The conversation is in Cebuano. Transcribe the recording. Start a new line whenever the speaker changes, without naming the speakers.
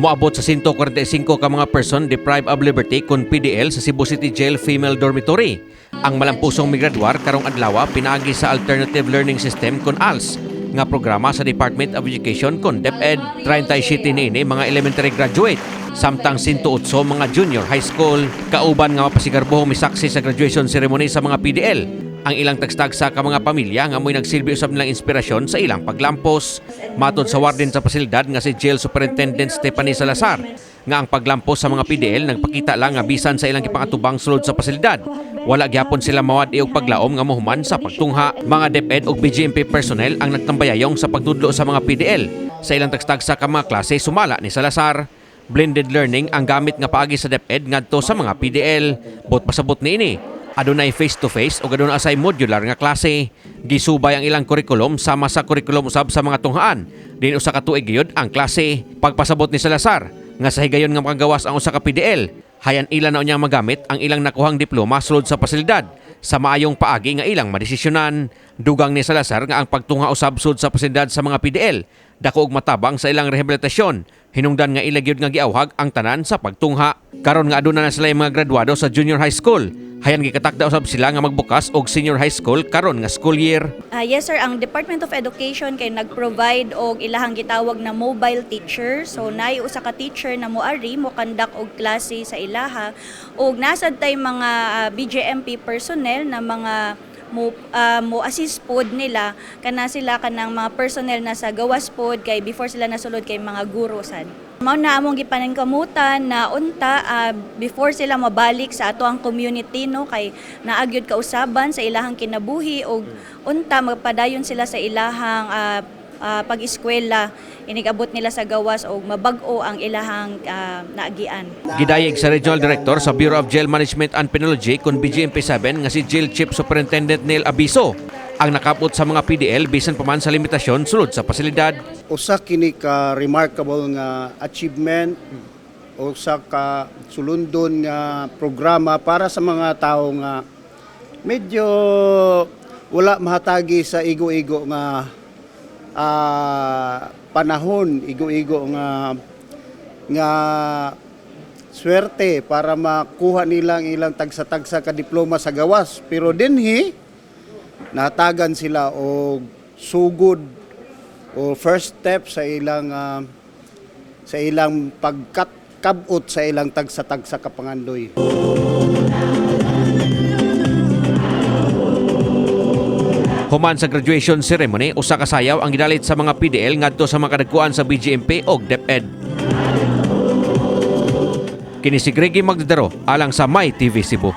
Moabot sa 145 ka mga person deprived of liberty kon PDL sa Cebu City Jail Female Dormitory. Ang malampusong migraduar karong adlaw pinaagi sa Alternative Learning System kon ALS nga programa sa Department of Education kon DepEd. 37 niini mga elementary graduate samtang 108 mga junior high school. Kauban nga mapasigarbohong misaksi sa graduation ceremony sa mga PDL ang ilang tagstagsa ka mga pamilya nga mo'y nagsilbi usab nilang inspirasyon sa ilang paglampos. Matod sa warden sa pasilidad nga si Jail Superintendent Stephanie Salazar, nga ang paglampos sa mga PDL nagpakita lang nga bisan sa ilang gipangatubang sulod sa pasilidad, wala gyapon sila mawad-i og paglaom nga mohuman sa pagtungha. Mga DepEd ug BJMP personnel ang nagtambayayong sa pagtudlo sa mga PDL sa ilang tagstagsa ka mga klase, sumala ni Salazar. Blended learning ang gamit nga paagi sa DepEd ngadto sa mga PDL. Buot pasabot niini, adunay face-to-face o aduna asay modular nga klase. Gisubay ang ilang kurikulum sama sa kurikulum usab sa mga tunghaan. Din usa ka tuig gyud ang klase. Pagpasabot ni Salazar nga sa higayon nga makagawas ang usa ka PDL, hayan ila na unyang magamit ang ilang nakuhang diploma sulod sa pasilidad sa maayong paagi nga ilang madesisyonan. Dugang ni Salazar nga ang pagtungha usab sulod sa pasilidad sa mga PDL dako og matabang sa ilang rehabilitasyon, hinungdan nga ila gyud nga giawhag ang tanan sa pagtungha. Karon nga aduna na sila yung mga graduado sa junior high school, hayan gikatakda usab sila nga magbukas og senior high school karon nga school year.
Yes sir, ang Department of Education kay nag-provide og ilahang gitawag na mobile teacher. So naay usa ka teacher na moari mo conduct og klase sa ilaha og nasad tay mga BJMP personnel na mga mo assist pod nila, kana sila kanang mga personnel na sa gawas pod kay before sila nasulod kay mga guro sad. Mao na among gipaningkamutan na unta before sila mabalik sa ato ang community, no, kay naa gyud kausaban sa ilahang kinabuhi og unta magpadayon sila sa ilahang pag-eskwela inigabot nila sa gawas og mabag-o ang ilahang naagian.
Gidayeg sa Regional Director sa Bureau of Jail Management and Penology kun BJMP 7 nga si Jail Chief Superintendent Neil Abiso ang nakapot sa mga PDL bisan pa man sa limitasyon sulod sa pasilidad.
Usa kini ka remarkable nga achievement, usa ka sulundon nga programa para sa mga tao nga medyo wala mahatagi sa igo-igo nga panahon, igo-igo nga nga swerte para makuha nila ang ilang tagsa-tagsa ka diploma sa gawas. Pero dinhi nahatagan sila og sugod o first step sa ilang pagkabot sa ilang tagsa-tagsa ka pangandoy.
Human sa graduation ceremony, usa ka sayaw ang gidalit sa mga PDL ngadto sa mga kadagkuan sa BJMP og DepEd. Kini si Greggy Magdadaro alang sa My TV Cebu.